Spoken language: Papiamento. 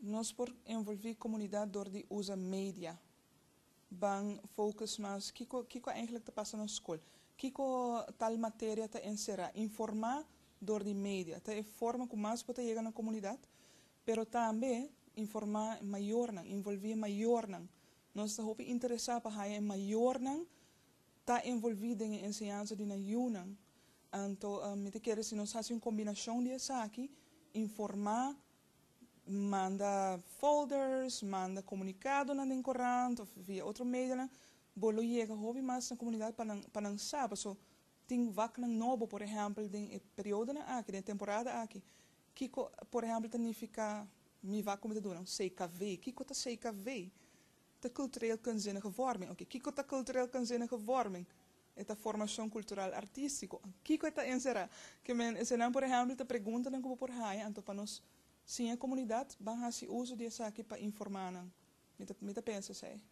Nos por envolvi comunidad door di usa media. Ban focus mas kico eigenlijk ta pasa na scol. Kico tal materia ta encera. Informa door di media. Ta e forma cu mas bo ta yega na comunidad. Pero tambe informa mayornan, envolvi mayornan. Nos ta hopi interesa pa haya e mayornan ta envolvi den e enseñansa di nan yiunan. Anto mi ta kere si nos haci un combinacion di esaki, informa, manda folders, manda comunicadonan den corant of via otro medionan, bo lo yega hopi mas na comunidad pa nan sa. Paso tin vaknan nobo, por ehempel, den e periodonan aki, den e temporada aki. Kico, por ehempel, ta nifica mi vak cu mi ta duna, CKV. Kico ta CKV? Ta cultureel kunstzinnige vorming. Oké, kico ta cultureel kunstzinnige vorming? E ta formacion cultural artistico. Kico ta encera? Kiermen, eseynan, por ehempel, ta preguntanan cu bo por haya, anto pa nos siña comunidad, ban haci uso di esaki pa informa nan. Mi ta pensa esey.